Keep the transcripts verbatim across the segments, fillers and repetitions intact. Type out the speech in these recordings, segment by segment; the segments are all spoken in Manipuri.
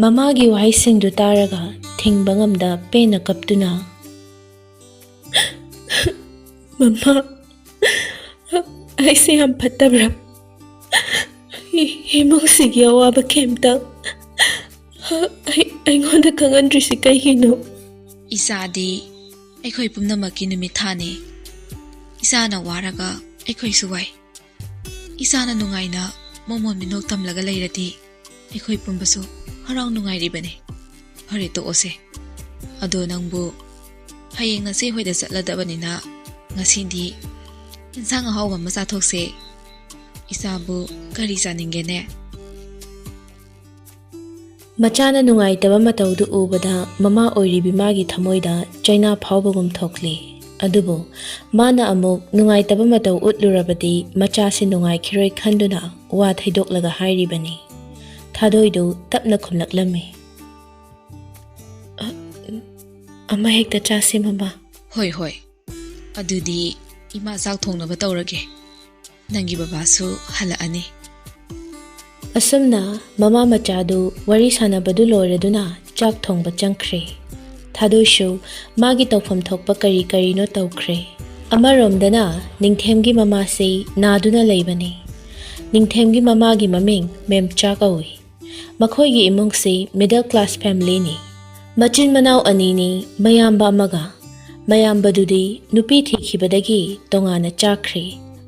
ꯃꯃꯥꯒꯤ ꯋꯥꯍꯩꯁꯤꯡꯗꯨ ꯇꯥꯔꯒ ꯊꯤꯡꯕ ꯉꯝꯗ ꯄꯦꯟꯅ ꯀꯞꯇꯨꯅ, "ꯃꯃꯥ, ꯑꯩꯁꯦ ꯌꯥꯝ ꯐꯠꯇꯕ꯭ꯔꯥ? ꯏ-, ꯏꯃꯨꯡꯁꯤꯒꯤ ꯑꯋꯥꯕ ꯀꯩꯝꯇ ꯑꯩ-, ꯑꯩꯉꯣꯟꯗ ꯈꯪꯍꯟꯗ꯭ꯔꯤꯁꯤ ꯀꯩꯒꯤꯅꯣ?" "ꯏꯆꯥꯗꯤ ꯑꯩꯈꯣꯏ ꯄꯨꯝꯅꯃꯛꯀꯤ ꯅꯨꯃꯤꯠ ꯊꯥꯅꯤ꯫ ꯏꯆꯥꯅ ꯋꯥꯔꯒ ꯑꯩꯈꯣꯏꯁꯨ ꯋꯥꯏ꯫ ꯏꯆꯥꯅ ꯅꯨꯡꯉꯥꯏꯅ ꯃꯣꯃꯣꯟ ꯃꯤꯅꯣꯛ ꯇꯝꯂꯒ ꯂꯩꯔꯗꯤ ꯑꯩꯈꯣꯏ ꯄꯨꯝꯕꯁꯨ ꯍꯔꯥꯎ ꯅꯨꯡꯉꯥꯏꯔꯤꯕꯅꯤ꯫ ꯐꯔꯦ, ꯇꯣꯛꯑꯣꯁꯦ꯫ ꯑꯗꯣ ꯅꯪꯕꯨ ꯍꯌꯦꯡ ꯅꯆꯦ ꯍꯣꯏꯗ ꯆꯠꯂꯗꯕꯅꯤꯅ ꯉꯁꯤꯗꯤ ꯏꯟꯁꯥꯡ ꯑꯍꯥꯎꯕ ꯑꯃ ꯆꯥꯊꯣꯛꯁꯦ꯫ ꯏꯆꯥꯕꯨ ꯀꯔꯤ ꯆꯥꯅꯤꯡꯒꯦꯅꯦ?" ꯃꯆꯥꯅ ꯅꯨꯡꯉꯥꯏꯇꯕ ꯃꯇꯧꯗꯨ ꯎꯕꯗ ꯃꯃꯥ ꯑꯣꯏꯔꯤꯕꯤ ꯃꯥꯒꯤ ꯊꯃꯣꯏꯗ ꯆꯩꯅꯥ ꯐꯥꯎꯕꯒꯨꯝ ꯊꯣꯛꯂꯤ꯫ ꯑꯗꯨꯕꯨ ꯃꯥꯅ ꯑꯃꯨꯛ ꯅꯨꯡꯉꯥꯏꯇꯕ ꯃꯇꯧ ꯎꯠꯂꯨꯔꯕꯗꯤ ꯃꯆꯥꯁꯤ ꯅꯨꯡꯉꯥꯏꯈꯤꯔꯣꯏ ꯈꯟꯗꯨꯅ ꯋꯥ ꯊꯩꯗꯣꯛꯂꯒ ꯍꯥꯏꯔꯤꯕꯅꯤ꯫ ꯊꯥꯗꯣꯏꯗꯨ ꯇꯞꯅ ꯈꯨꯝꯂꯛꯂꯝꯃꯤ꯫ "ꯑ-, ꯑꯃ ꯍꯦꯛꯇ ꯆꯥꯁꯤ, ꯃꯃꯥ꯫" "ꯍꯣꯏ, ꯍꯣꯏ꯫ ꯑꯗꯨꯗꯤ ꯏꯃꯥ ꯆꯥꯛ ꯊꯣꯡꯅꯕ ꯇꯧꯔꯒꯦ꯫ ꯅꯪꯒꯤ ꯕꯕꯥꯁꯨ ꯍꯜꯂꯛꯑꯅꯤ꯫" ꯑꯁꯨꯝꯅ ꯃꯃꯥ ꯃꯆꯥꯗꯨ ꯋꯥꯔꯤ ꯁꯥꯟꯅꯕꯗꯨ ꯂꯣꯏꯔꯗꯨꯅ ꯆꯥꯛ ꯊꯣꯡꯕ ꯆꯪꯈ꯭ꯔꯦ꯫ ꯊꯥꯗꯣꯏꯁꯨ ꯃꯥꯒꯤ ꯇꯧꯐꯝ ꯊꯣꯛꯄ ꯀꯔꯤ ꯀꯔꯤꯅꯣ ꯇꯧꯈ꯭ꯔꯦ꯫ ꯑꯃꯔꯣꯝꯗꯅ ꯅꯤꯡꯊꯦꯝꯒꯤ ꯃꯃꯥꯁꯤ ꯅꯥꯗꯨꯅ ꯂꯩꯕꯅꯤ꯫ ꯅꯤꯡꯊꯦꯝꯒꯤ ꯃꯃꯥꯒꯤ ꯃꯃꯤꯡ ꯃꯦꯝꯆꯥ ꯀꯧꯏ꯫ ꯃꯈꯣꯏꯒꯤ ꯏꯃꯨꯡꯁꯤ middle class familyꯅꯤ꯫ ꯃꯆꯤꯟ ꯃꯅꯥꯎ ꯑꯅꯤꯅꯤ, ꯃꯌꯥꯝꯕ ꯑꯃꯒ꯫ ꯃꯌꯥꯝꯕꯗꯨꯗꯤ ꯅꯨꯄꯤ ꯊꯤꯈꯤꯕꯗꯒꯤ ꯇꯣꯉꯥꯟꯅ ꯆꯥꯈ꯭ꯔꯦ꯫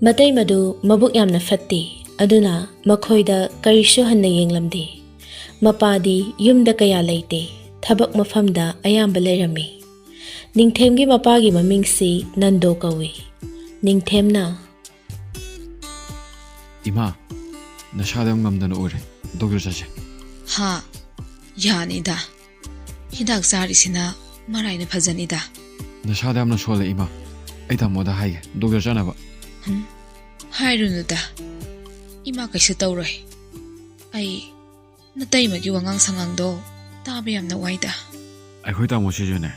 ꯃꯇꯩꯃꯗꯨ ꯃꯕꯨꯛ ꯌꯥꯝꯅ ꯐꯠꯇꯦ, ꯑꯗꯨꯅ ꯃꯈꯣꯏꯗ ꯀꯔꯤꯁꯨ ꯍꯟꯅ ꯌꯦꯡꯂꯝꯗꯦ꯫ ꯃꯄꯥꯗꯤ ꯌꯨꯝꯗ ꯀꯌꯥ ꯂꯩꯇꯦ, ꯊꯕꯛ ꯃꯐꯝꯗ ꯑꯌꯥꯝꯕ ꯂꯩꯔꯝꯃꯤ꯫ ꯅꯤꯡꯊꯦꯝꯒꯤ ꯃꯄꯥꯒꯤ ꯃꯃꯤꯡꯁꯤ ꯅꯟꯗꯣ ꯀꯧꯏ꯫ ꯅꯤꯡꯊꯦꯝꯅ, "ꯏꯃꯥ, ꯅꯁꯥꯗꯣ ꯌꯥꯝ ꯉꯝꯗꯅ ꯎꯔꯦ, ꯗꯣꯛꯇꯔ ꯆꯠꯁꯦ꯫" "ꯍꯥ? ꯌꯥꯅꯤꯗ꯫ ꯍꯤꯗꯥꯛ ꯆꯥꯔꯤꯁꯤꯅ ꯃꯔꯥꯏꯅ ꯐꯖꯅꯤꯗ꯫" "ꯅꯁꯥꯗꯣ ꯌꯥꯝꯅ ꯁꯣꯜꯂꯦ, ꯏꯃꯥ꯫ ꯑꯩ ꯇꯥꯃꯣꯗ ꯍꯥꯏꯒꯦ, ꯗꯣꯛꯇꯔ ꯆꯠꯅꯕ꯫" "ꯍꯨꯝ, ꯍꯥꯏꯔꯨꯅꯨꯗ꯫ ꯏꯃꯥ ꯀꯩꯁꯨ ꯇꯧꯔꯣꯏ꯫ ꯑꯩ ꯅꯇꯩꯃꯒꯤ ꯋꯥꯉꯥꯡ ꯁꯉꯥꯡꯗꯣ ꯇꯥꯕ ꯌꯥꯝꯅ ꯋꯥꯏꯗ꯫" "ꯑꯩꯈꯣꯏ ꯇꯥꯃꯣꯁꯤꯁꯨꯅꯦ,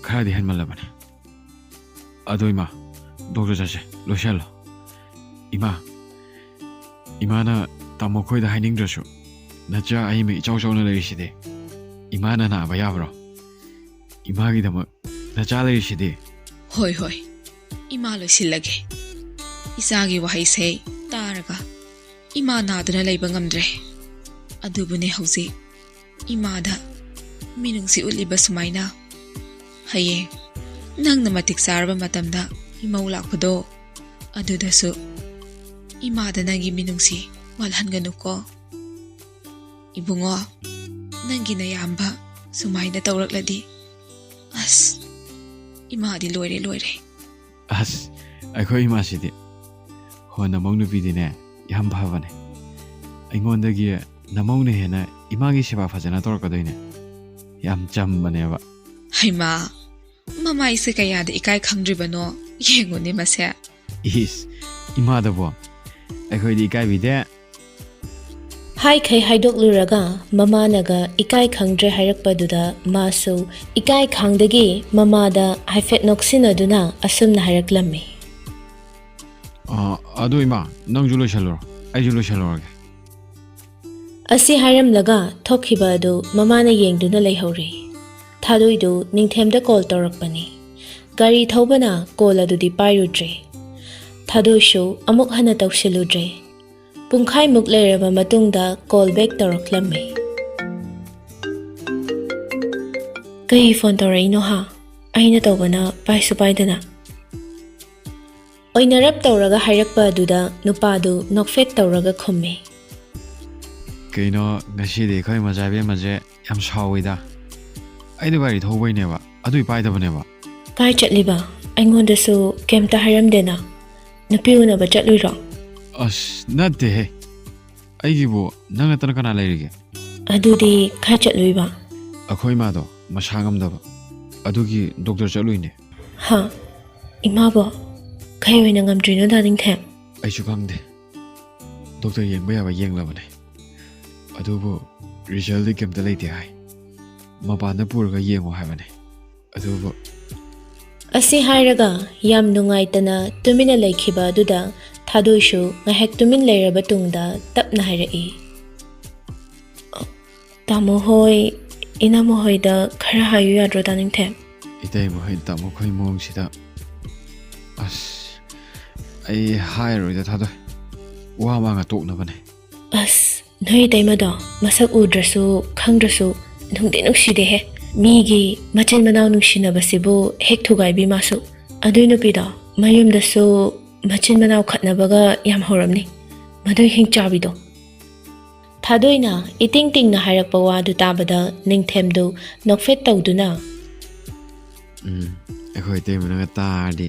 ꯈꯔꯗꯤ ꯍꯦꯟꯃꯜꯂꯕꯅꯦ꯫ ꯑꯗꯣ ꯏꯃꯥ, ꯗꯣꯛꯇꯔ ꯆꯠꯁꯦ, ꯂꯣꯏꯁꯜꯂꯣ꯫" "ꯏꯃꯥ, ꯏꯃꯥꯅ ꯇꯥꯃꯣ ꯈꯣꯏꯗ ꯍꯥꯏꯅꯤꯡꯗ꯭ꯔꯁꯨ ꯅꯆꯥ ꯑꯩꯃ ꯏꯆꯥꯎ ꯆꯥꯎꯅ ꯂꯩꯔꯤꯁꯤꯗꯤ꯫ ꯏꯃꯥꯅ ꯅꯥꯕ ꯌꯥꯕ꯭ꯔꯣ? ꯏꯃꯥꯒꯤꯗꯃꯛ ꯅꯆꯥ ꯂꯩꯔꯤꯁꯤꯗꯤ꯫ ꯍꯣꯏ, ꯍꯣꯏ꯫ ꯏꯃꯥ ꯂꯣꯏꯁꯤꯜꯂꯒꯦ꯫ ꯏꯆꯥꯒꯤ ꯋꯥꯍꯩꯁꯦ ꯇꯥꯔꯒ ꯏꯃꯥ ꯅꯥꯗꯨꯅ ꯂꯩꯕ ꯉꯝꯗ꯭ꯔꯦ꯫ ꯑꯗꯨꯕꯨꯅꯦ ꯍꯧꯖꯤꯛ ꯏꯃꯥꯗ ꯃꯤꯅꯨꯡꯁꯤ ꯎꯠꯂꯤꯕ ꯁꯨꯃꯥꯏꯅ꯫ ꯍꯌꯦꯡ ꯅꯪꯅ ꯃꯇꯤꯛ ꯆꯥꯔꯕ ꯃꯇꯝꯗ ꯏꯃꯧ ꯂꯥꯛꯄꯗꯣ, ꯑꯗꯨꯗꯁꯨ ꯏꯃꯥꯗ ꯅꯪꯒꯤ ꯃꯤꯅꯨꯡꯁꯤ ꯋꯥꯠꯍꯟꯒꯅꯨꯀꯣ꯫ ꯏꯕꯨꯡꯉꯣ, ꯅꯪꯒꯤ ꯅꯌꯥꯝꯕ ꯁꯨꯃꯥꯏꯅ ꯇꯧꯔꯛꯂꯗꯤ, ꯑꯁ, ꯏꯃꯥꯗꯤ ꯂꯣꯏꯔꯦ, ꯂꯣꯏꯔꯦ꯫ ꯑꯁ, ꯑꯩꯈꯣꯏ ꯏꯃꯥꯁꯤꯗꯤ꯫ ꯍꯣ, ꯅꯃꯧ ꯅꯨꯄꯤꯗꯤꯅꯦ, ꯌꯥꯝ ꯐꯕꯅꯦ꯫ ꯑꯩꯉꯣꯟꯗꯒꯤ ꯅꯃꯧꯅ ꯍꯦꯟꯅ ꯏꯃꯥꯒꯤ ꯁꯦꯕꯥ ꯐꯖꯅ ꯇꯧꯔꯛꯀꯗꯣꯏꯅꯦ꯫ ꯌꯥꯝ ꯆꯝꯕꯅꯦꯕ꯫ ꯍꯩꯃꯥ, ꯃꯃꯥꯏꯁꯦ ꯀꯌꯥꯗ ꯏꯀꯥꯏ ꯈꯪꯗ꯭ꯔꯤꯕꯅꯣ, ꯌꯦꯡꯉꯨꯅꯦ ꯃꯁꯦ꯫ ꯏꯁ, ꯏꯃꯥꯗꯕꯣ? ꯑꯩꯈꯣꯏꯗꯤ ꯏꯀꯥꯏꯕꯤꯗꯦ꯫ ꯍꯥꯏꯈꯩ ꯍꯥꯏꯗꯣꯛꯂꯨꯔꯒ ꯃꯃꯥꯅꯒ ꯏꯀꯥꯏ ꯈꯪꯗ꯭ꯔꯦ ꯍꯥꯏꯔꯛꯄꯗꯨꯗ ꯃꯥꯁꯨ ꯏꯀꯥꯏ ꯈꯥꯡꯗꯒꯤ ꯃꯃꯥꯗ ꯍꯥꯏꯐꯦꯠ ꯅꯣꯛꯁꯤꯟꯅꯗꯨꯅ ꯑꯁꯨꯝꯅ ꯍꯥꯏꯔꯛꯂꯝꯃꯤ꯫ ꯑ, ꯑꯗꯨ ꯏꯃꯥ, ꯅꯪꯁꯨ ꯂꯣꯏꯁꯜꯂꯨꯔꯣ, ꯑꯩꯁꯨ ꯂꯣꯏꯁꯜꯂꯨꯔꯒꯦ꯫ ꯑꯁꯤ ꯍꯥꯏꯔꯝꯂꯒ ꯊꯣꯛꯈꯤꯕ ꯑꯗꯨ ꯃꯃꯥꯅ ꯌꯦꯡꯗꯨꯅ ꯂꯩꯍꯧꯔꯦ꯫ ꯊꯥꯗꯣꯏꯗꯨ ꯅꯤꯡꯊꯦꯝꯗ ꯀꯣꯜ ꯇꯧꯔꯛꯄꯅꯤ꯫ ꯒꯥꯔꯤ ꯊꯧꯕꯅ ꯀꯣꯜ ꯑꯗꯨꯗꯤ ꯄꯥꯏꯔꯨꯗ꯭ꯔꯦ꯫ ꯊꯥꯗꯣꯏꯁꯨ ꯑꯃꯨꯛ ꯍꯟꯅ ꯇꯧꯁꯤꯜꯂꯨꯗ꯭ꯔꯦ꯫ ꯄꯨꯡꯈꯥꯏꯃꯨꯛ ꯂꯩꯔꯕ ꯃꯇꯨꯡꯗ ꯀꯣꯜ ꯕꯦꯛ ꯇꯧꯔꯛꯂꯝꯃꯤ꯫ "ꯀꯩ ꯐꯣꯟ ꯇꯧꯔꯛꯏꯅꯣ ꯍꯥ? ꯑꯩꯅ ꯇꯧꯕꯅ ꯄꯥꯏꯁꯨ ꯄꯥꯏꯗꯅ?" ꯑꯣꯏꯅꯔꯞ ꯇꯧꯔꯒ ꯍꯥꯏꯔꯛꯄ ꯑꯗꯨꯗ ꯅꯨꯄꯥꯗꯨ ꯅꯣꯛꯐꯦꯠ ꯇꯧꯔꯒ ꯈꯨꯝꯃꯤ꯫ "ꯀꯩꯅꯣ, ꯉꯁꯤꯗꯤ ꯑꯩꯈꯣꯏ ꯃꯆꯥ ꯏꯕꯦꯝꯃꯁꯦ ꯌꯥꯝ ꯁꯥꯎꯋꯤꯗ꯫ ꯑꯩꯗꯣ ꯒꯥꯔꯤ ꯊꯧꯕꯩꯅꯦꯕ, ꯑꯗꯨꯏ ꯄꯥꯏꯗꯕꯅꯦꯕ꯫" "ꯀꯥꯏ ꯆꯠꯂꯤꯕ? ꯑꯩꯉꯣꯟꯗꯁꯨ ꯀꯩꯝꯇ ꯍꯥꯏꯔꯝꯗꯦꯅ꯫ ꯅꯨꯄꯤ ꯎꯅꯕ ꯆꯠꯂꯨꯏꯔꯣ?" "ꯑꯁ, ꯅꯠꯇꯦꯍꯦ꯫ ꯑꯩꯒꯤꯕꯨ ꯅꯪ ꯅꯠꯇꯅ ꯀꯅꯥ ꯂꯩꯔꯤꯒꯦ?" "ꯑꯗꯨꯗꯤ ꯀꯥꯏ ꯆꯠꯂꯨꯏꯕ?" "ꯑꯩꯈꯣꯏ ꯏꯃꯥꯗꯣ ꯃꯁꯥ ꯉꯝꯗꯕ, ꯑꯗꯨꯒꯤ ꯗꯣꯛꯇꯔ ꯆꯠꯂꯨꯏꯅꯦ꯫" "ꯍꯥ? ꯏꯃꯥꯕꯣ? ꯀꯩ ꯑꯣꯏꯅ ꯉꯝꯗ꯭ꯔꯤꯅꯣ ꯗꯥ ꯅꯤꯡꯊꯦꯝ?" "ꯑꯩꯁꯨ ꯈꯪꯗꯦ꯫ ꯗꯣꯛꯇꯔ ꯌꯦꯡꯕ ꯌꯥꯕ ꯌꯦꯡꯂꯕꯅꯦ꯫ ꯑꯗꯨꯕꯨ ꯔꯤꯖꯜꯗꯤ ꯀꯩꯝꯇ ꯂꯩꯇꯦ ꯍꯥꯏ꯫ ꯃꯄꯥꯟꯗ ꯄꯨꯔꯒ ꯌꯦꯡꯉꯣ ꯍꯥꯏꯕꯅꯦ꯫ ꯑꯗꯨꯕꯨ..." ꯑꯁꯤ ꯍꯥꯏꯔꯒ ꯌꯥꯝ ꯅꯨꯡꯉꯥꯏꯇꯅ ꯇꯨꯃꯤꯟꯅ ꯂꯩꯈꯤꯕ ꯑꯗꯨꯗ ꯊꯥꯗꯣꯏꯁꯨ ꯉꯥꯏꯍꯥꯛ ꯇꯨꯃꯤꯟ ꯂꯩꯔꯕ ꯇꯨꯡꯗ ꯇꯞꯅ ꯍꯥꯏꯔꯛꯏ꯫ ꯇꯥꯃꯣ ꯍꯣꯏ, ꯏꯅꯝꯃ ꯍꯣꯏꯗ ꯈꯔ ꯍꯥꯏꯌꯨ ꯌꯥꯗ꯭ꯔꯣ, ꯗꯥ ꯅꯤꯡꯊꯦꯝ? ꯏꯇꯩꯃ ꯍꯣꯏ ꯇꯥꯃꯣ ꯈꯣꯏ ꯃꯑꯣꯡꯁꯤꯗ꯫ ꯑꯁ, ꯑꯩ ꯍꯥꯏꯔꯔꯣꯏꯗ ꯊꯥꯗꯣꯏ꯫ ꯋꯥ ꯃꯥꯡꯉ ꯇꯣꯛꯅꯕꯅꯦ꯫ ꯑꯁ, ꯅꯣꯏ ꯏꯇꯩꯃꯗꯣ ꯃꯁꯛ ꯎꯗ꯭ꯔꯁꯨ ꯈꯪꯗ꯭ꯔꯁꯨ ꯅꯨꯡꯗꯤ ꯅꯨꯡꯁꯤꯗꯦꯍꯦ꯫ ꯃꯤꯒꯤ ꯃꯆꯤꯟ ꯃꯅꯥꯎ ꯅꯨꯡꯁꯤꯅꯕꯁꯤꯕꯨ ꯍꯦꯛ ꯊꯨꯒꯥꯏꯕꯤ ꯃꯥꯁꯨ꯫ ꯑꯗꯨꯏ ꯅꯨꯄꯤꯗꯣ ꯃꯌꯨꯝꯗꯁꯨ ꯃꯆꯤꯟ ꯃꯅꯥꯎ ꯈꯠꯅꯕꯒ ꯌꯥꯝ ꯍꯧꯔꯝꯅꯤ, ꯃꯗꯨꯏ ꯍꯤꯡꯆꯥꯕꯤꯗꯣ꯫ ꯊꯥꯗꯣꯏꯅ ꯏꯇꯤꯡ ꯇꯤꯡꯅ ꯍꯥꯏꯔꯛꯄ ꯋꯥꯗꯨ ꯇꯥꯕꯗ ꯅꯤꯡꯊꯦꯝꯗꯨ ꯅꯣꯛꯐꯦꯠ ꯇꯧꯗꯨꯅ, ꯎꯝ, ꯑꯩꯈꯣꯏ ꯏꯇꯩꯃꯅꯒ ꯇꯥꯔꯗꯤ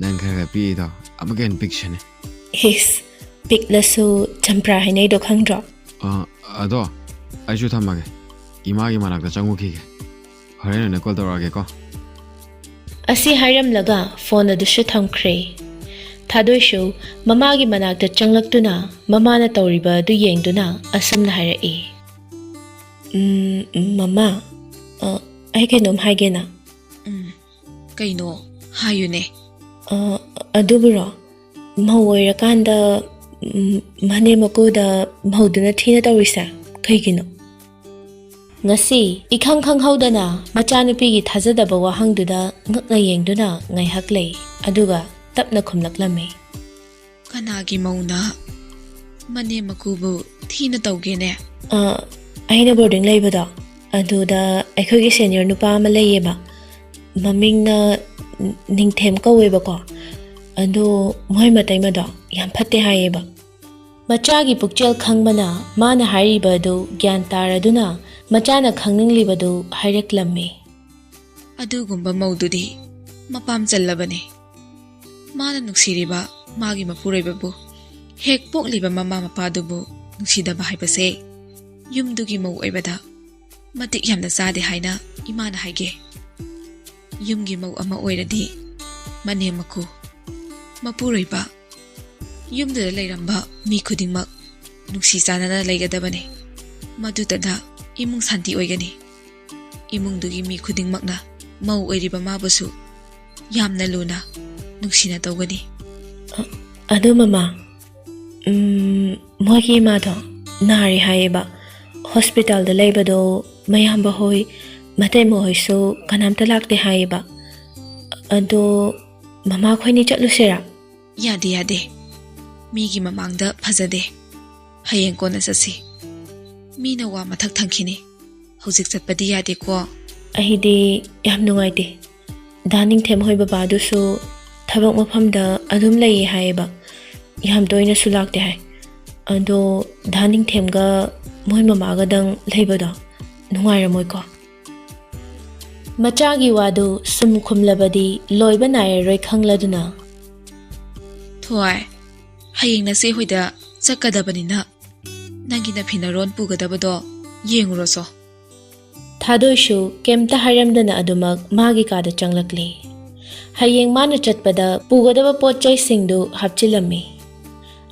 ꯅꯪ ꯈꯔ ꯈꯔ ꯄꯤꯛꯏꯗꯣ ꯑꯃꯨꯛꯀ ꯍꯦꯟꯅ ꯄꯤꯛꯁꯅꯤ꯫ ꯏꯁ, ꯄꯤꯛꯂꯁꯨ ꯆꯝꯄ꯭ꯔꯥ ꯍꯩꯅꯩꯗꯣ ꯈꯪꯗ꯭ꯔꯣ? ꯑ, ꯑꯗꯣ ꯑꯩꯁꯨ ꯊꯝꯃꯒꯦ, ꯏꯃꯥꯒꯤ ꯃꯅꯥꯛꯇ ꯆꯪꯉꯨꯈꯤꯒꯦ꯫ ꯍꯣꯔꯦꯟ ꯑꯣꯏꯅ ꯀꯣꯜ ꯇꯧꯔꯛꯑꯒꯦꯀꯣ꯫ ꯑꯁꯤ ꯍꯥꯏꯔꯝꯂꯒ ꯐꯣꯟ ꯑꯗꯨꯁꯨ ꯊꯝꯈ꯭ꯔꯦ꯫ ꯊꯥꯗꯣꯏꯁꯨ ꯃꯃꯥꯒꯤ ꯃꯅꯥꯛꯇ ꯆꯪꯂꯛꯇꯨꯅ ꯃꯃꯥꯅ ꯇꯧꯔꯤꯕ ꯑꯗꯨ ꯌꯦꯡꯗꯨꯅ ꯑꯁꯨꯝꯅ ꯍꯥꯏꯔꯛꯏ꯫ "ꯎꯝ, ꯃꯃꯥ, ꯑ, ꯑꯩ ꯀꯩꯅꯣꯝ ꯍꯥꯏꯒꯦꯅ꯫ ꯎꯝ, ꯀꯩꯅꯣ? ꯍꯥꯏꯌꯨꯅꯦ꯫ ꯑ, ꯑꯗꯨꯕꯨꯔꯣ, ꯃꯧ ꯑꯣꯏꯔꯀꯥꯟꯗ, ꯎꯝ, ꯃꯅꯦꯝ ꯃꯀꯨꯗ ꯃꯧꯗꯨꯅ ꯊꯤꯅ ꯇꯧꯔꯤꯁꯦ ꯀꯩꯒꯤꯅꯣ?" ꯉꯁꯤ ꯏꯈꯪ ꯈꯪꯍꯧꯗꯅ ꯃꯆꯥꯅꯨꯄꯤꯒꯤ ꯊꯥꯖꯗꯕ ꯋꯥꯍꯪꯗꯨꯗ ꯉꯛꯅ ꯌꯦꯡꯗꯨꯅ ꯉꯥꯏꯍꯥꯛ ꯂꯩ, ꯑꯗꯨꯒ ꯇꯞꯅ ꯈꯨꯝꯂꯛꯂꯝꯃꯤ꯫ ꯀꯅꯥꯒꯤ ꯃꯧꯅ ꯃꯅꯦꯝ ꯃꯀꯨꯕꯨ ꯊꯤꯅ ꯇꯧꯒꯦꯅꯦ? "ꯑ, ꯑꯩꯅ ꯕꯣꯔꯗꯤꯡ ꯂꯩꯕꯗꯣ, ꯑꯗꯨꯗ ꯑꯩꯈꯣꯏꯒꯤ ꯁꯦꯅꯤꯌꯔ ꯅꯨꯄꯥ ꯑꯃ ꯂꯩꯌꯦꯕ, ꯃꯃꯤꯡꯅ ꯅꯤꯡꯊꯦꯝ ꯀꯧꯋꯦꯕꯀꯣ꯫ ꯑꯗꯣ ꯃꯣꯏ ꯃꯇꯩꯃꯗꯣ ꯌꯥꯝ ꯐꯠꯇꯦ ꯍꯥꯏꯌꯦꯕ꯫" ꯃꯆꯥꯒꯤ ꯄꯨꯛꯆꯦꯜ ꯈꯪꯕꯅ ꯃꯥꯅ ꯍꯥꯏꯔꯤꯕ ꯑꯗꯨ ꯒ꯭ꯌꯥꯟ ꯇꯥꯔꯗꯨꯅ ꯃꯆꯥꯅ ꯈꯪꯅꯤꯡꯂꯤꯕꯗꯨ ꯍꯥꯏꯔꯛꯂꯝꯃꯤ꯫ ꯑꯗꯨꯒꯨꯝꯕ ꯃꯧꯗꯨꯗꯤ ꯃꯄꯥꯝ ꯆꯜꯂꯕꯅꯤ꯫ ꯃꯥꯅ ꯅꯨꯡꯁꯤꯔꯤꯕ ꯃꯥꯒꯤ ꯃꯄꯨꯔꯣꯏꯕꯕꯨ, ꯍꯦꯛ ꯄꯣꯛꯂꯤꯕ ꯃꯃꯥ ꯃꯄꯥꯗꯨꯕꯨ ꯅꯨꯡꯁꯤꯗꯕ ꯍꯥꯏꯕꯁꯦ ꯌꯨꯝꯗꯨꯒꯤ ꯃꯧ ꯑꯣꯏꯕꯗ ꯃꯇꯤꯛ ꯌꯥꯝꯅ ꯆꯥꯗꯦ ꯍꯥꯏꯅ ꯏꯃꯥꯅ ꯍꯥꯏꯒꯦ꯫ ꯌꯨꯝꯒꯤ ꯃꯧ ꯑꯃ ꯑꯣꯏꯔꯗꯤ ꯃꯅꯦꯝ ꯃꯀꯨ, ꯃꯄꯨꯔꯣꯏꯕ, ꯌꯨꯝꯗꯨꯗ ꯂꯩꯔꯝꯕ ꯃꯤ ꯈꯨꯗꯤꯡꯃꯛ ꯅꯨꯡꯁꯤ ꯆꯥꯟꯅꯅ ꯂꯩꯒꯗꯕꯅꯤ꯫ ꯃꯗꯨꯇꯗ ꯏꯃꯨꯡ ꯁꯥꯟꯇꯤ ꯑꯣꯏꯒꯅꯤ꯫ ꯏꯃꯨꯡꯗꯨꯒꯤ ꯃꯤ ꯈꯨꯗꯤꯡꯃꯛꯅ ꯃꯧ ꯑꯣꯏꯔꯤꯕ ꯃꯥꯕꯨꯁꯨ ꯌꯥꯝꯅ ꯂꯨꯅ, ꯅꯨꯡꯁꯤꯅ ꯇꯧꯒꯅꯤ꯫ ꯑꯗꯣ ꯃꯃꯥ, ꯎꯝ, ꯃꯣꯏꯒꯤ ꯏꯃꯥꯗꯣ ꯅꯥꯔꯦ ꯍꯥꯏꯌꯦꯕ꯫ ꯍꯣꯁꯄꯤꯇꯥꯜꯗ ꯂꯩꯕꯗꯣ ꯃꯌꯥꯝꯕ ꯍꯣꯏ, ꯃꯇꯩꯃ ꯍꯣꯏꯁꯨ ꯀꯅꯥꯝꯇ ꯂꯥꯛꯇꯦ ꯍꯥꯏꯌꯦꯕ꯫ ꯑꯗꯣ ꯃꯃꯥ ꯈꯣꯏꯅꯤ ꯆꯠꯂꯨꯁꯤꯔꯥ? ꯌꯥꯗꯦ, ꯌꯥꯗꯦ꯫ ꯃꯤꯒꯤ ꯃꯃꯥꯡꯗ ꯐꯖꯗꯦ꯫ ꯍꯌꯦꯡ ꯀꯣꯟꯅ ꯆꯠꯁꯤ꯫ ꯃꯤꯅ ꯋꯥ ꯃꯊꯛ ꯊꯪꯈꯤꯅꯤ꯫ ꯍꯧꯖꯤꯛ ꯆꯠꯄꯗꯤ ꯌꯥꯗꯦꯀꯣ꯫ ꯑꯩꯗꯤ ꯌꯥꯝ ꯅꯨꯡꯉꯥꯏꯇꯦ꯫ ꯗꯥ ꯅꯤꯡꯊꯦꯝ ꯍꯣꯏ ꯕꯕꯥꯗꯨꯁꯨ ꯊꯕꯛ ꯃꯐꯝꯗ ꯑꯗꯨꯝ ꯂꯩꯌꯦ ꯍꯥꯏꯌꯦꯕ꯫ ꯌꯥꯝ ꯇꯣꯏꯅꯁꯨ ꯂꯥꯛꯇꯦ ꯍꯥꯏ꯫ ꯑꯗꯣ ꯗꯥ ꯅꯤꯡꯊꯦꯝꯒ ꯃꯣꯏ ꯃꯃꯥꯒꯗꯪ ꯂꯩꯕꯗꯣ ꯅꯨꯡꯉꯥꯏꯔꯝꯃꯣꯏꯀꯣ꯫ ꯃꯆꯥꯒꯤ ꯋꯥꯗꯨ ꯁꯨꯝ ꯈꯨꯝꯂꯕꯗꯤ ꯂꯣꯏꯕ ꯅꯥꯏꯔꯔꯣꯏ ꯈꯪꯂꯗꯨꯅ꯫ ꯊꯣꯏ, ꯍꯌꯦꯡ ꯅꯆꯦ ꯍꯣꯏꯗ ꯆꯠꯀꯗꯕꯅꯤꯅ ꯅꯪꯒꯤ ꯅꯐꯤ ꯅꯔꯣꯟ ꯄꯨꯒꯗꯕꯗꯣ ꯌꯦꯡꯉꯨꯔꯣꯁꯣ꯫ ꯊꯥꯗꯣꯏꯁꯨ ꯀꯩꯝꯇ ꯍꯥꯏꯔꯝꯗꯅ ꯑꯗꯨꯃꯛ ꯃꯥꯒꯤ ꯀꯥꯗ ꯆꯪꯂꯛꯂꯦ꯫ ꯍꯌꯦꯡ ꯃꯥꯅ ꯆꯠꯄꯗ ꯄꯨꯒꯗꯕ ꯄꯣꯠ ꯆꯩꯁꯤꯡꯗꯨ ꯍꯥꯞꯆꯤꯜꯂꯝꯃꯤ꯫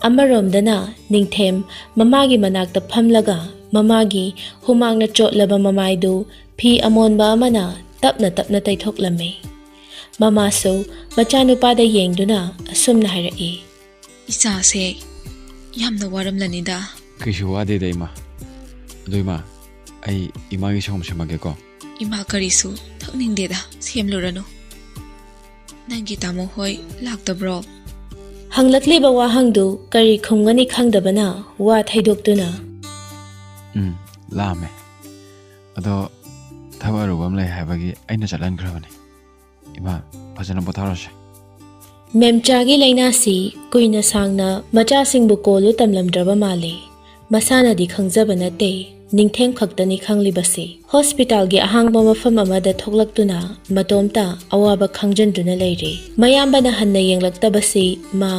ꯑꯃꯔꯣꯝꯗꯅ ꯅꯤꯡꯊꯦꯝ ꯃꯃꯥꯒꯤ ꯃꯅꯥꯛꯇ ꯐꯝꯂꯒ ꯃꯃꯥꯒꯤ ꯍꯨꯃꯥꯡꯅ ꯆꯣꯠꯂꯕ ꯃꯃꯥꯏꯗꯨ ꯐꯤ ꯑꯃꯣꯟꯕ ꯑꯃꯅ ꯇꯞꯅ ꯇꯞꯅ ꯇꯩꯊꯣꯛꯂꯝꯃꯤ꯫ ꯃꯃꯥꯁꯨ ꯃꯆꯥꯅꯨꯄꯥꯗ ꯌꯦꯡꯗꯨꯅ ꯑꯁꯨꯝꯅ ꯍꯥꯏꯔꯛꯏ꯫ ꯏꯆꯥꯁꯦ ꯌꯥꯝꯅ ꯋꯥꯔꯝꯂꯅꯤꯗ꯫ ꯀꯩꯁꯨ ꯋꯥꯗꯦꯗ, ꯏꯃꯥ꯫ ꯑꯗꯨ, ꯏꯃꯥ, ꯑꯩ ꯏꯃꯥꯒꯤ ꯁꯪꯒꯣꯝ ꯁꯦꯝꯃꯛꯀꯦꯀꯣ꯫ ꯏꯃꯥ ꯀꯔꯤꯁꯨ ꯊꯛꯅꯤꯡꯗꯦꯗ, ꯁꯦꯝꯂꯨꯔꯅꯨ꯫ ꯅꯪꯒꯤ ꯇꯥꯃꯣ ꯍꯣꯏ ꯂꯥꯛꯇꯕ꯭ꯔꯣ? ꯍꯪꯂꯛꯂꯤꯕ ꯋꯥꯍꯪꯗꯨ ꯀꯔꯤ ꯈꯨꯝꯒꯅꯤ ꯈꯪꯗꯕꯅ ꯋꯥ ꯊꯩꯗꯣꯛꯇꯨꯅ꯫ ꯎꯝ, ꯂꯥꯛꯑꯝꯃꯦ꯫ ꯑꯗꯣ ꯊꯕꯛ ꯑꯔꯨꯕ ꯑꯃ ꯂꯩ ꯍꯥꯏꯕꯒꯤ ꯑꯩꯅ ꯆꯠꯍꯟꯈ꯭ꯔꯕꯅꯤ꯫ ꯏꯃꯥ, ꯐꯖꯅ ꯄꯣꯊꯥꯔꯁꯦ꯫ ꯃꯦꯝꯆꯥꯒꯤ ꯂꯥꯏꯅꯥꯁꯤ ꯀꯨꯏꯅ ꯁꯥꯡꯅ ꯃꯆꯥꯁꯤꯡꯕꯨ ꯀꯣꯜꯂꯨ ꯇꯝꯂꯝꯗ꯭ꯔꯕ ꯃꯥꯜꯂꯤ꯫ ꯃꯁꯥꯅꯗꯤ ꯈꯪꯖꯕ ꯅꯠꯇꯦ, ꯅꯤꯡꯊꯦꯝ ꯈꯛꯇꯅꯤ ꯈꯪꯂꯤꯕꯁꯤ꯫ ꯍꯣꯁꯄꯤꯇꯥꯜꯒꯤ ꯑꯍꯥꯡꯕ ꯃꯐꯝ ꯑꯃꯗ ꯊꯣꯛꯂꯛꯇꯨꯅ ꯃꯇꯣꯝꯇ ꯑꯋꯥꯕ ꯈꯪꯖꯟꯗꯨꯅ ꯂꯩꯔꯤ꯫ ꯃꯌꯥꯝꯕꯅ ꯍꯟꯅ ꯌꯦꯡꯂꯛꯇꯕꯁꯤ ꯃꯥ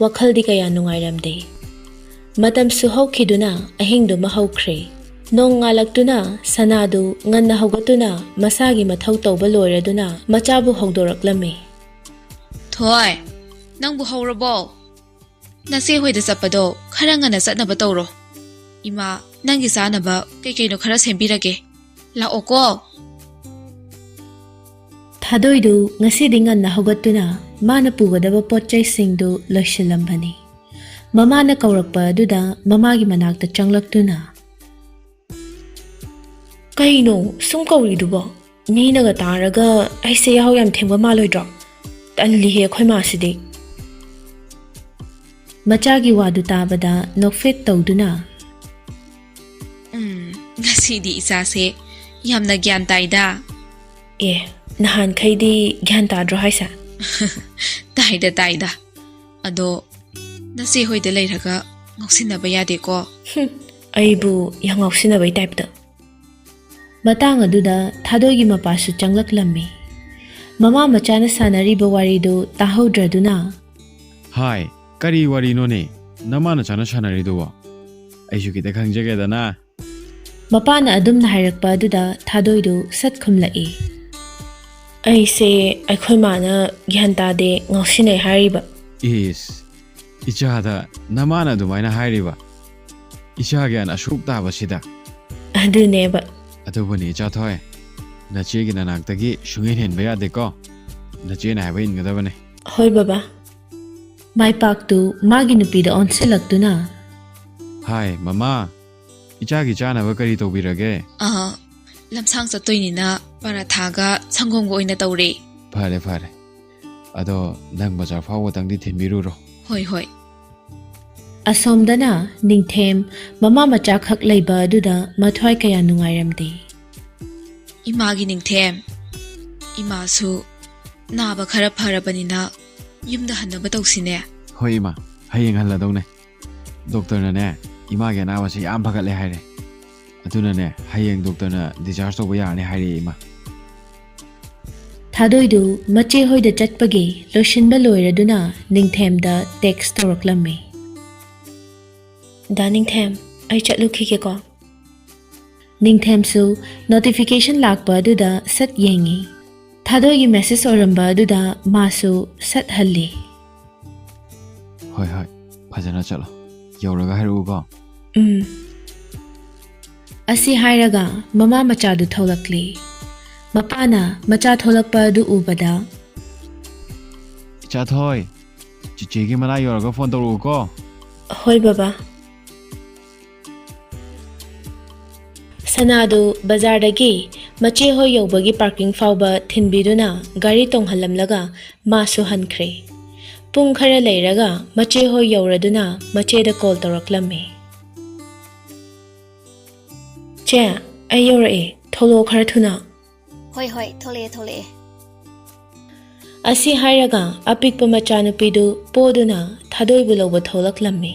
ꯋꯥꯈꯜꯗꯤ ꯀꯌꯥ ꯅꯨꯡꯉꯥꯏꯔꯝꯗꯦ꯫ ꯃꯇꯝꯁꯨ ꯍꯧꯈꯤꯗꯨꯅ ꯑꯍꯤꯡꯗꯨꯃ ꯍꯧꯈ꯭ꯔꯦ꯫ ꯅꯣꯡ ꯉꯥꯜꯂꯛꯇꯨꯅ ꯁꯅꯥꯗꯨ ꯉꯟꯅ ꯍꯧꯒꯠꯇꯨꯅ ꯃꯁꯥꯒꯤ ꯃꯊꯧ ꯇꯧꯕ ꯂꯣꯏꯔꯗꯨꯅ ꯃꯆꯥꯕꯨ ꯍꯧꯗꯣꯔꯛꯂꯝꯃꯤ꯫ ꯊꯣꯏ, ꯅꯪꯕꯨ ꯍꯧꯔꯕꯣ? ꯅꯆꯦ ꯍꯣꯏꯗ ꯆꯠꯄꯗꯣ ꯈꯔ ꯉꯟꯅ ꯆꯠꯅꯕ ꯇꯧꯔꯣ꯫ ꯏꯃꯥ, ꯅꯪꯒꯤ ꯆꯥꯅꯕ ꯀꯩ ꯀꯩꯅꯣ ꯈꯔ ꯁꯦꯝꯕꯤꯔꯒꯦ꯫ ꯂꯥꯛꯑꯣꯀꯣ꯫ ꯊꯥꯗꯣꯏꯗꯨ ꯉꯁꯤꯗꯤ ꯉꯟꯅ ꯍꯧꯒꯠꯇꯨꯅ ꯃꯥꯅ ꯄꯨꯒꯗꯕ ꯄꯣꯠ ꯆꯩꯁꯤꯡꯗꯨ ꯂꯣꯏꯁꯤꯜꯂꯝꯕꯅꯤ꯫ ꯃꯃꯥꯅ ꯀꯧꯔꯛꯄ ꯑꯗꯨꯗ ꯃꯃꯥꯒꯤ ꯃꯅꯥꯛꯇ ꯆꯪꯂꯛꯇꯨꯅ, ꯀꯩꯅꯣ ꯁꯨꯝ ꯀꯧꯔꯤꯗꯨꯕꯣ? ꯃꯤꯅꯒ ꯇꯥꯔꯒ ꯑꯩꯁꯦ ꯌꯥꯍꯧ ꯌꯥꯝ ꯊꯦꯡꯕ ꯃꯥꯜꯂꯣꯏꯗ꯭ꯔꯣ? ꯇꯜꯂꯤꯍꯦ ꯑꯩꯈꯣꯏ ꯃꯥꯁꯤꯗꯤ꯫ ꯃꯆꯥꯒꯤ ꯋꯥꯗꯨ ꯇꯥꯕꯗ ꯅꯣꯛꯐꯦꯠ ꯇꯧꯗꯨꯅ, "ꯎꯝ, ꯉꯁꯤꯗꯤ ꯏꯆꯥꯁꯦ ꯌꯥꯝꯅ ꯒ꯭ꯌꯥꯟ ꯇꯥꯏꯗ꯫" "ꯑꯦ, ꯅꯍꯥꯟꯈꯩꯗꯤ ꯒ꯭ꯌꯥꯟ ꯇꯥꯗ꯭ꯔꯣ ꯍꯥꯏꯁꯦ?" "ꯇꯥꯏꯗ, ꯇꯥꯏꯗ꯫ ꯑꯗꯣ ꯅꯆꯦ ꯍꯣꯏꯗ ꯂꯩꯔꯒ ꯉꯥꯎꯁꯤꯟꯅꯕ ꯌꯥꯗꯦꯀꯣ?" "ꯍꯨꯝ, ꯑꯩꯕꯨ ꯌꯥꯝ ꯉꯥꯎꯁꯤꯟꯅꯕꯩ ꯇꯥꯏꯞꯇ꯫" ꯃꯇꯥꯡ ꯑꯗꯨꯗ ꯊꯥꯗꯣꯏꯒꯤ ꯃꯄꯥꯁꯨ ꯆꯪꯂꯛꯂꯝꯃꯤ꯫ ꯃꯃꯥ ꯃꯆꯥꯅ ꯁꯥꯟꯅꯔꯤꯕ ꯋꯥꯔꯤꯗꯨ ꯇꯥꯍꯧꯗ꯭ꯔꯗꯨꯅ, "ꯍꯥꯏ, ꯀꯔꯤ ꯋꯥꯔꯤꯅꯣꯅꯦ? ꯅꯃꯥ ꯅꯆꯥꯅ ꯁꯥꯟꯅꯔꯤꯗꯨꯕꯣ? ꯑꯩꯁꯨ ꯈꯤꯇ ꯈꯪꯖꯒꯦꯗꯅ꯫" ꯃꯄꯥꯅ ꯑꯗꯨꯝꯅ ꯍꯥꯏꯔꯛꯄ ꯑꯗꯨꯗ ꯊꯥꯗꯣꯏꯗꯨ ꯁꯠ ꯈꯨꯝꯂꯛꯏ, "ꯑꯩꯁꯦ ꯑꯩꯈꯣꯏ ꯃꯥꯅ ꯒ꯭ꯌꯥꯟ ꯇꯥꯗꯦ, ꯉꯥꯎꯁꯤꯟꯅꯩ ꯍꯥꯏꯔꯤꯕ꯫" "ꯏꯁ, ꯏꯆꯥꯗ ꯅꯃꯥꯅ ꯑꯗꯨꯃꯥꯏꯅ ꯍꯥꯏꯔꯤꯕ? ꯏꯆꯥ ꯒ꯭ꯌꯥꯟ ꯑꯁꯨꯛ ꯇꯥꯕꯁꯤꯗ?" "ꯑꯗꯨꯅꯦꯕ꯫" "ꯑꯗꯨꯕꯨꯅꯤ ꯏꯆꯥ ꯊꯣꯏ, ꯅꯆꯦꯒꯤ ꯅꯅꯥꯛꯇꯒꯤ ꯁꯨꯡꯍꯦꯟ ꯍꯦꯟꯕ ꯌꯥꯗꯦꯀꯣ꯫ ꯅꯆꯦꯅ ꯍꯥꯏꯕ ꯏꯟꯒꯗꯕꯅꯦ꯫" "ꯍꯣꯏ ꯕꯕꯥ꯫" ꯃꯥꯏꯄꯥꯛꯇꯨ ꯃꯥꯒꯤ ꯅꯨꯄꯤꯗ ꯑꯣꯟꯁꯤꯜꯂꯛꯇꯨꯅ, "ꯍꯥꯏ, ꯃꯃꯥ, ꯏꯆꯥꯒꯤ ꯆꯥꯅꯕ ꯀꯔꯤ ꯇꯧꯕꯤꯔꯒꯦ?" "ꯑ, ꯂꯝꯁꯥꯡ ꯆꯠꯇꯣꯏꯅꯤꯅ ꯄꯔꯥꯊꯥꯒ ꯁꯪꯒꯣꯝꯒ ꯑꯣꯏꯅ ꯇꯧꯔꯦ꯫" "ꯐꯔꯦ, ꯐꯔꯦ꯫ ꯑꯗꯣ ꯅꯪ ꯕꯖꯥꯔ ꯐꯥꯎꯕꯇꯪꯗꯤ ꯊꯤꯟꯕꯤꯔꯨꯔꯣ꯫" "ꯍꯣꯏ, ꯍꯣꯏ꯫" ꯑꯁꯣꯝꯗꯅ ꯅꯤꯡꯊꯦꯝ ꯃꯃꯥ ꯃꯆꯥꯈꯛ ꯂꯩꯕ ꯑꯗꯨꯗ ꯃꯊ꯭ꯋꯥꯏ ꯀꯌꯥ ꯅꯨꯡꯉꯥꯏꯔꯝꯗꯦ꯫ "ꯏꯃꯥꯒꯤ ꯅꯤꯡꯊꯦꯝ, ꯏꯃꯥꯁꯨ ꯅꯥꯕ ꯈꯔ ꯐꯔꯕꯅꯤꯅ ꯌꯨꯝꯗ ꯍꯟꯅꯕ ꯇꯧꯁꯤꯅꯦ꯫" "ꯍꯣꯏ ꯏꯃꯥ, ꯍꯌꯦꯡ ꯍꯜꯂꯗꯧꯅꯦ꯫ ꯗꯣꯛꯇꯔꯅꯅꯦ, ꯏꯃꯥꯒꯤ ꯑꯅꯥꯕꯁꯦ ꯌꯥꯝ ꯐꯒꯠꯂꯦ ꯍꯥꯏꯔꯦ꯫ ꯑꯗꯨꯅꯅꯦ, ꯍꯌꯦꯡ ꯗꯣꯛꯇꯔꯅ discharge ꯇꯧꯕ ꯌꯥꯔꯅꯤ ꯍꯥꯏꯔꯛꯑꯦ ꯏꯃꯥ꯫" ꯊꯥꯗꯣꯏꯗꯨ ꯃꯆꯦ ꯍꯣꯏꯗ ꯆꯠꯄꯒꯤ ꯂꯣꯏꯁꯤꯟꯕ ꯂꯣꯏꯔꯗꯨꯅ ꯅꯤꯡꯊꯦꯝꯗ text ꯇꯧꯔꯛꯂꯝꯃꯤ꯫ "ꯗꯥ ꯅꯤꯡꯊꯦꯝ, ꯑꯩ ꯆꯠꯂꯨꯈꯤꯒꯦꯀꯣ꯫" ꯅꯤꯡꯊꯦꯝꯁꯨ notification ꯂꯥꯛꯄ ꯑꯗꯨꯗ ꯁꯠ ꯌꯦꯡꯉꯤ꯫ ꯊꯥꯗꯣꯏꯒꯤ message ꯑꯣꯏꯔꯝꯕ ꯑꯗꯨꯗ ꯃꯥꯁꯨ ꯁꯠ ꯍꯜꯂꯤ꯫ "ꯍꯣꯏ, ꯍꯣꯏ, ꯐꯖꯅ ꯆꯠꯂꯣ꯫ ꯌꯧꯔꯒ ꯍꯥꯏꯔꯛꯎꯀꯣ꯫" "ꯎꯝ꯫" ꯑꯁꯤ ꯍꯥꯏꯔꯒ ꯃꯃꯥ ꯃꯆꯥꯗꯨ ꯊꯣꯛꯂꯛꯂꯤ꯫ ꯃꯄꯥꯅ ꯃꯆꯥ ꯊꯣꯛꯂꯛꯄ ꯑꯗꯨ ꯎꯕꯗ, "ꯏꯆꯥ ꯊꯣꯏ, ꯆꯤꯆꯦꯒꯤ ꯃꯅꯥꯛ ꯌꯧꯔꯒ phone ꯇꯧꯔꯛꯎꯀꯣ꯫" "ꯍꯣꯏ ꯕꯕꯥ꯫" ꯁꯅꯥꯗꯨ ꯕꯖꯥꯔꯗꯒꯤ ꯃꯆꯦ ꯍꯣꯏ ꯌꯧꯕꯒꯤ ꯄꯥꯔꯀꯤꯡ ꯐꯥꯎꯕ ꯊꯤꯟꯕꯤꯗꯨꯅ ꯒꯥꯔꯤ ꯇꯣꯡꯍꯜꯂꯝꯂꯒ ꯃꯥꯁꯨ ꯍꯟꯈ꯭ꯔꯦ꯫ ꯄꯨꯡ ꯈꯔ ꯂꯩꯔꯒ ꯃꯆꯦ ꯍꯣꯏ ꯌꯧꯔꯗꯨꯅ ꯃꯆꯦꯗ ꯀꯣꯜ ꯇꯧꯔꯛꯂꯝꯃꯤ꯫ "ꯆꯦ, ꯑꯩ ꯌꯧꯔꯛꯑꯦ, ꯊꯣꯛꯂꯛꯑꯣ ꯈꯔ ꯊꯨꯅ"꯫ "ꯍꯣꯏ, ꯍꯣꯏ, ꯊꯣꯛꯂꯛꯑꯦ, ꯊꯣꯛꯂꯛꯑꯦ"꯫ ꯑꯁꯤ ꯍꯥꯏꯔꯒ ꯑꯄꯤꯛꯄ ꯃꯆꯥꯅꯨꯄꯤꯗꯨ ꯄꯣꯗꯨꯅ ꯊꯥꯗꯣꯏꯕꯨ ꯂꯧꯕ ꯊꯣꯛꯂꯛꯂꯝꯃꯤ꯫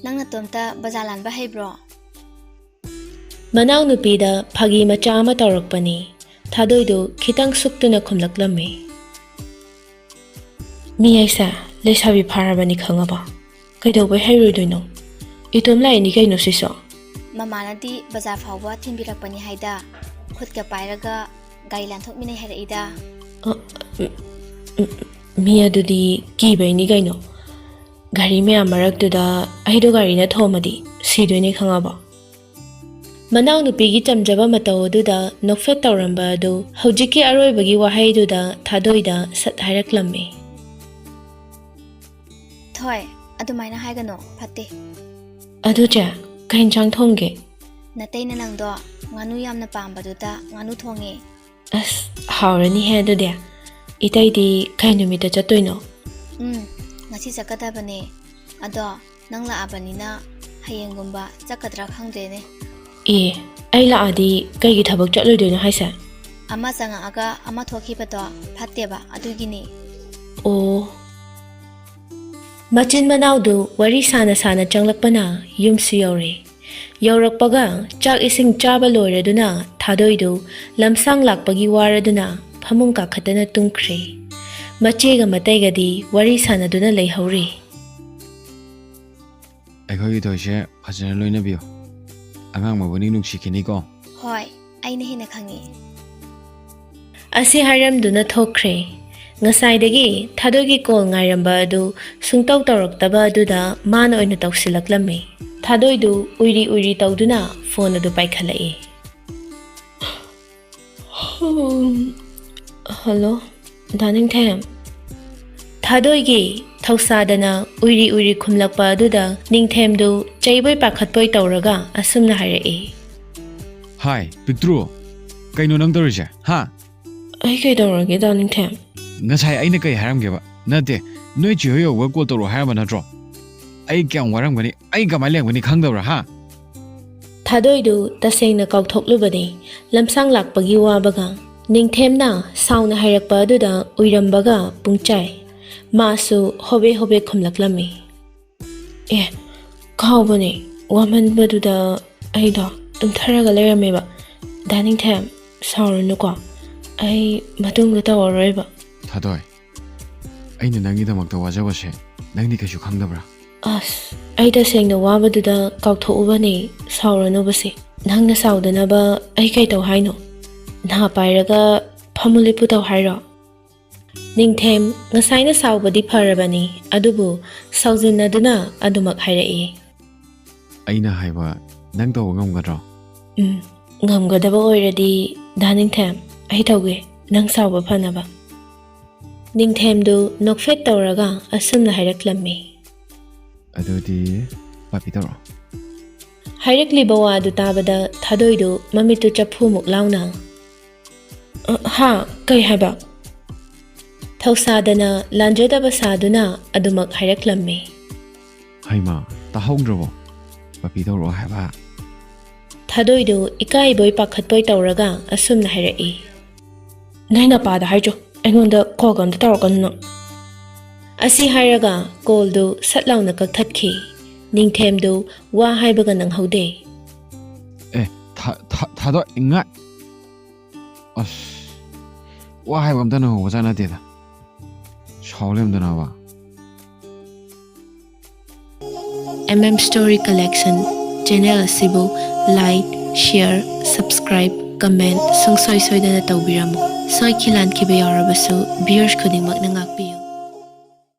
"ꯅꯪ ꯅꯇꯣꯝꯇ ꯕꯖꯥꯔ ꯂꯥꯟꯕ ꯍꯩꯕ꯭ꯔꯣ?" ꯃꯅꯥꯎꯅꯨꯄꯤꯗ ꯐꯥꯒꯤ ꯃꯆꯥ ꯑꯃ ꯇꯧꯔꯛꯄꯅꯤ꯫ ꯊꯥꯗꯣꯏꯗꯨ ꯈꯤꯇꯪ ꯁꯨꯛꯇꯨꯅ ꯈꯨꯝꯂꯛꯂꯝꯃꯤ꯫ "ꯃꯤ ꯍꯥꯏꯁꯦ ꯂꯩꯁꯥꯕꯤ ꯐꯥꯔꯕꯅꯤ ꯈꯪꯉꯕ? ꯀꯩꯗꯧꯕꯩ ꯍꯩꯔꯣꯏꯗꯣꯏꯅꯣ? ꯏꯇꯣꯝ ꯂꯥꯛꯏꯅꯤ ꯀꯩꯅꯣ ꯁꯤꯁꯨ"꯫ "ꯃꯃꯥꯅꯗꯤ ꯕꯖꯥꯔ ꯐꯥꯎꯕ ꯊꯤꯟꯕꯤꯔꯛꯄꯅꯤ ꯍꯥꯏꯗ, ꯈꯨꯠꯀ ꯄꯥꯏꯔꯒ ꯒꯥꯔꯤ ꯂꯥꯟꯊꯣꯛꯃꯤꯟꯅꯩ ꯍꯥꯏꯔꯛꯏꯗ"꯫ ꯑ, ꯎꯝ, ꯎꯝ, "ꯃꯤ ꯑꯗꯨꯗꯤ ꯀꯤꯕꯩꯅꯤ ꯀꯩꯅꯣ꯫ ꯒꯥꯔꯤ ꯃꯌꯥꯝ ꯃꯔꯛꯇꯨꯗ ꯑꯩꯗꯣ ꯒꯥꯔꯤꯅ ꯊꯣꯝꯃꯗꯤ ꯁꯤꯗꯣꯏꯅꯤ ꯈꯪꯉꯕꯣ"꯫ ꯃꯅꯥꯎꯅꯨꯄꯤꯒꯤ ꯆꯝꯖꯕ ꯃꯇꯧ ꯑꯗꯨꯗ ꯅꯣꯛꯐꯦꯠ ꯇꯧꯔꯝꯕ ꯑꯗꯨ ꯍꯧꯖꯤꯛꯀꯤ ꯑꯔꯣꯏꯕꯒꯤ ꯋꯥꯍꯩꯗꯨꯗ ꯊꯥꯗꯣꯏꯗ ꯁꯠ ꯍꯥꯏꯔꯛꯂꯝꯃꯤ꯫ "ꯊꯣꯏ, ꯑꯗꯨꯃꯥꯏꯅ ꯍꯥꯏꯒꯅꯣ, ꯐꯠꯇꯦ"꯫ "ꯑꯗꯨ ꯆꯦ, ꯀꯩ ꯏꯟꯁꯥꯡ ꯊꯣꯡꯒꯦ?" "ꯅꯇꯩꯅ ꯅꯪꯗꯣ ꯉꯥꯅꯨ ꯌꯥꯝꯅ ꯄꯥꯝꯕꯗꯨꯗ ꯉꯥꯅꯨ ꯊꯣꯡꯉꯦ"꯫ "ꯑꯁ, ꯍꯥꯎꯔꯅꯤꯍꯦ ꯑꯗꯨꯗꯤ꯫ ꯏꯇꯩꯗꯤ ꯀꯩ ꯅꯨꯃꯤꯠꯇ ꯆꯠꯇꯣꯏꯅꯣ?" "ꯎꯝ, ꯉꯁꯤ ꯆꯠꯀꯗꯕꯅꯦ꯫ ꯑꯗꯣ ꯅꯪ ꯂꯥꯛꯑꯕꯅꯤꯅ ꯍꯌꯦꯡꯒꯨꯝꯕ ꯆꯠꯀꯗ꯭ꯔꯥ ꯈꯪꯗꯦꯅꯦ"꯫ "ꯑꯦ, ꯑꯩ ꯂꯥꯛꯑꯗꯤ ꯀꯩꯒꯤ ꯊꯕꯛ ꯆꯠꯂꯣꯏꯗꯣꯏꯅꯣ ꯍꯥꯏꯁꯦ?" "ꯑꯃ ꯆꯪꯉꯛꯑꯒ ꯑꯃ ꯊꯣꯛꯈꯤꯕꯗꯣ ꯐꯠꯇꯦꯕ, ꯑꯗꯨꯒꯤꯅꯤ"꯫ "ꯑꯣ"꯫ ꯃꯆꯤꯟ ꯃꯅꯥꯎꯗꯨ ꯋꯥꯔꯤ ꯁꯥꯅ ꯁꯥꯅ ꯆꯪꯂꯛꯄꯅ ꯌꯨꯝꯁꯨ ꯌꯧꯔꯦ꯫ ꯌꯧꯔꯛꯄꯒ ꯆꯥꯛ ꯏꯁꯤꯡ ꯆꯥꯕ ꯂꯣꯏꯔꯗꯨꯅ ꯊꯥꯗꯣꯏꯗꯨ ꯂꯝꯁꯥꯡ ꯂꯥꯛꯄꯒꯤ ꯋꯥꯔꯗꯨꯅ ꯐꯃꯨꯡ ꯀꯥꯈꯠꯇꯅ ꯇꯨꯝꯈ꯭ꯔꯦ꯫ ꯃꯆꯦꯒ ꯃꯇꯩꯒꯗꯤ ꯋꯥꯔꯤ ꯁꯥꯅꯗꯨꯅ ꯂꯩꯍꯧꯔꯤ꯫ "ꯑꯩꯈꯣꯏꯒꯤ ꯊꯣꯏꯁꯦ ꯐꯖꯅ ꯂꯣꯏꯅꯕꯤꯌꯨ꯫ ꯑꯉꯥꯡ ꯃꯕꯨꯛꯅꯤꯡ ꯅꯨꯡꯁꯤꯈꯤꯅꯤꯀꯣ"꯫ "ꯍꯣꯏ, ꯑꯩꯅ ꯍꯦꯟꯅ ꯈꯪꯉꯤ"꯫ ꯑꯁꯤ ꯍꯥꯏꯔꯝꯗꯨꯅ ꯊꯣꯛꯈ꯭ꯔꯦ꯫ ꯉꯁꯥꯏꯗꯒꯤ ꯊꯥꯗꯣꯏꯒꯤ ꯀꯣꯜ ꯉꯥꯏꯔꯝꯕ ꯑꯗꯨ ꯁꯨꯡꯇꯧ ꯇꯧꯔꯛꯇꯕ ꯑꯗꯨꯗ ꯃꯥꯅ ꯑꯣꯏꯅ ꯇꯧꯁꯤꯜꯂꯛꯂꯝꯃꯤ꯫ ꯊꯥꯗꯣꯏꯗꯨ ꯎꯏꯔꯤ ꯎꯏꯔꯤ ꯇꯧꯗꯨꯅ ꯐꯣꯟ ꯑꯗꯨ ꯄꯥꯏꯈꯠꯂꯛꯏ꯫ "ꯍꯜꯂꯣ, ꯗꯥ ꯅꯤꯡꯊꯦꯝ"꯫ ꯊꯥꯗꯣꯏꯒꯤ ꯊꯧꯁꯥꯗꯅ ꯎꯏꯔꯤ ꯎꯏꯔꯤ ꯈꯨꯝꯂꯛꯄ ꯑꯗꯨꯗ ꯅꯤꯡꯊꯦꯝꯗꯨ ꯆꯩꯕꯣꯏ ꯄꯥꯈꯠꯄꯣꯏ ꯇꯧꯔꯒ ꯑꯁꯨꯝꯅ ꯍꯥꯏꯔꯛꯏ꯫ ꯍꯥꯏ, ꯄꯤꯛꯇ꯭ꯔꯨ, ꯀꯩꯅꯣ ꯅꯪ ꯇꯧꯔꯤꯁꯦ, ꯍꯥ? ꯑꯩ ꯀꯩꯗꯧꯔꯒꯦ, ꯗꯥ ꯅꯤꯡꯊꯦꯝ? ꯉꯁꯥꯏ ꯑꯩꯅ ꯀꯩ ꯍꯥꯏꯔꯝꯒꯦꯕ? ꯅꯠꯇꯦ, ꯅꯣꯏ ꯆꯦ ꯍꯣꯏ ꯌꯧꯕꯒ ꯀꯣꯜ ꯇꯧꯔꯛꯑꯣ ꯍꯥꯏꯔꯝꯕ ꯅꯠꯇ꯭ꯔꯣ? ꯑꯩ ꯀꯌꯥꯝ ꯋꯥꯔꯝꯒꯅꯤ, ꯑꯩ ꯀꯃꯥꯏꯅ ꯂꯩꯔꯝꯒꯅꯤ ꯈꯪꯗꯕ꯭ꯔꯥ, ꯍꯥ? ꯊꯥꯗꯣꯏꯗꯨ ꯇꯁꯦꯡꯅ ꯀꯥꯎꯊꯣꯛꯂꯨꯕꯅꯤ, ꯂꯝꯁꯥꯡ ꯂꯥꯛꯄꯒꯤ ꯋꯥꯕꯒ꯫ ꯅꯤꯡꯊꯦꯝꯅ ꯁꯥꯎꯅ ꯍꯥꯏꯔꯛꯄ ꯑꯗꯨꯗ ꯎꯏꯔꯝꯕꯒ ꯄꯨꯡꯆꯥꯏ꯫ ꯃꯥꯁꯨ ꯍꯣꯕꯦ ꯍꯣꯕꯦ ꯈꯨꯝꯂꯛꯂꯝꯃꯤ꯫ ꯑꯦ, ꯀꯥꯎꯕꯅꯦ, ꯋꯥꯃꯟꯕꯗꯨꯗ ꯑꯩꯗꯣ ꯇꯨꯝꯊꯔꯒ ꯂꯩꯔꯝꯃꯦꯕ꯫ ꯗꯥ ꯅꯤꯡꯊꯦꯝ, ꯁꯥꯎꯔꯅꯨꯀꯣ, ꯑꯩ ꯃꯇꯨꯡꯗ ꯇꯧꯔꯔꯣꯏꯕ꯫ ꯊꯥꯗꯣꯏ, ꯑꯩꯅ ꯅꯪꯒꯤꯗꯃꯛꯇ ꯋꯥꯖꯕꯁꯦ ꯅꯪꯗꯤ ꯀꯩꯁꯨ ꯈꯪꯗꯕ꯭ꯔꯥ? ꯑꯁ, ꯑꯩ ꯇꯁꯦꯡꯅ ꯋꯥꯕꯗꯨꯗ ꯀꯥꯎꯊꯣꯛꯎꯕꯅꯦ, ꯁꯥꯎꯔꯅꯨꯕꯁꯦ꯫ ꯅꯪꯅ ꯁꯥꯎꯗꯅꯕ ꯑꯩ ꯀꯩ ꯇꯧ ꯍꯥꯏꯅꯣ? ꯅꯍꯥ ꯄꯥꯏꯔꯒ ꯐꯝꯃꯨ ꯂꯦꯞꯄꯨ ꯇꯧ ꯍꯥꯏꯔꯣ? ꯅꯤꯡꯊꯦꯝ, ꯉꯁꯥꯏꯅ ꯁꯥꯎꯕꯗꯤ ꯐꯔꯕꯅꯤ, ꯑꯗꯨꯕꯨ ꯁꯥꯎꯖꯤꯟꯅꯗꯨꯅ ꯑꯗꯨꯃꯛ ꯍꯥꯏꯔꯛꯏ꯫ ꯑꯩꯅ ꯍꯥꯏꯕ ꯅꯪ ꯇꯧꯕ ꯉꯝꯒꯗ꯭ꯔꯣ? ꯎꯝ, ꯉꯝꯒꯗꯕ ꯑꯣꯏꯔꯗꯤ ꯗꯥ ꯅꯤꯡꯊꯦꯝ, ꯑꯩ ꯇꯧꯒꯦ, ꯅꯪ ꯁꯥꯎꯕ ꯐꯅꯕ꯫ ꯅꯤꯡꯊꯦꯝꯗꯨ ꯅꯣꯛꯐꯦꯠ ꯇꯧꯔꯒ ꯑꯁꯨꯝꯅ ꯍꯥꯏꯔꯛꯂꯝꯃꯤ꯫ ꯑꯗꯨꯗꯤ ꯄꯥꯄꯤ ꯇꯧꯔꯣ꯫ ꯍꯥꯏꯔꯛꯂꯤꯕ ꯋꯥꯗꯨ ꯇꯥꯕꯗ ꯊꯥꯗꯣꯏꯗꯨ ꯃꯃꯤꯠꯇꯨ ꯆꯐꯨꯃꯨꯛ ꯂꯥꯎꯅ, "ꯑ, ꯍꯥ, ꯀꯩ ꯍꯥꯏꯕ?" ꯊꯧꯁꯥꯗꯅ ꯂꯥꯟꯖꯗꯕ ꯁꯥꯗꯨꯅ ꯑꯗꯨꯃꯛ ꯍꯥꯏꯔꯛꯂꯝꯃꯤ꯫ ꯍꯩꯃꯥ, ꯇꯥꯍꯧꯗ꯭ꯔꯕꯣ? ꯄꯥꯄꯤ ꯇꯧꯔꯛꯑꯣ ꯍꯥꯏꯕ꯫ ꯊꯥꯗꯣꯏꯗꯨ ꯏꯀꯥꯏꯕꯣꯏ ꯄꯥꯈꯠꯄꯣꯏ ꯇꯧꯔꯒ ꯑꯁꯨꯝꯅ ꯍꯥꯏꯔꯛꯏ꯫ "ꯅꯣꯏ ꯅꯄꯥꯗ ꯍꯥꯏꯖꯣ, ꯑꯩꯉꯣꯟꯗ ꯀꯣꯜꯒ ꯑꯝꯇ ꯇꯧꯔꯛꯀꯅꯨ ꯅꯪ꯫" ꯑꯁꯤ ꯍꯥꯏꯔꯒ ꯀꯣꯜꯗꯨ ꯁꯠ ꯂꯥꯎꯅ ꯀꯛꯊꯠꯈꯤ꯫ ꯅꯤꯡꯊꯦꯝꯗꯨ ꯋꯥ ꯍꯥꯏꯕꯒ ꯅꯪꯍꯧꯗꯦ꯫ ꯑꯦ, ꯊꯥ-, ꯊꯥ-, ꯊꯥꯗꯣꯏ, ꯉꯥꯏ꯫ ꯑꯁ, ꯋꯥ ꯍꯥꯏꯕ ꯑꯝꯇ ꯅꯪꯍꯧꯕꯖꯥꯠ ꯅꯠꯇꯦꯗ꯫ ꯁꯥꯎ ꯂꯩꯔꯝꯗꯅꯕ꯫ M M Story Collection channel ꯑꯁꯤꯕꯨ like, share, subscribe, comment ꯁꯨꯡꯁꯣꯏ ꯁꯣꯏꯗꯅ ꯇꯧꯕꯤꯔꯝꯃꯨ꯫ ꯁꯣꯏꯈꯤ ꯂꯥꯟꯈꯤꯕ ꯌꯥꯎꯔꯕꯁꯨ viewers ꯈꯨꯗꯤꯡꯃꯛꯅ ꯉꯥꯛꯄꯤꯌꯨ꯫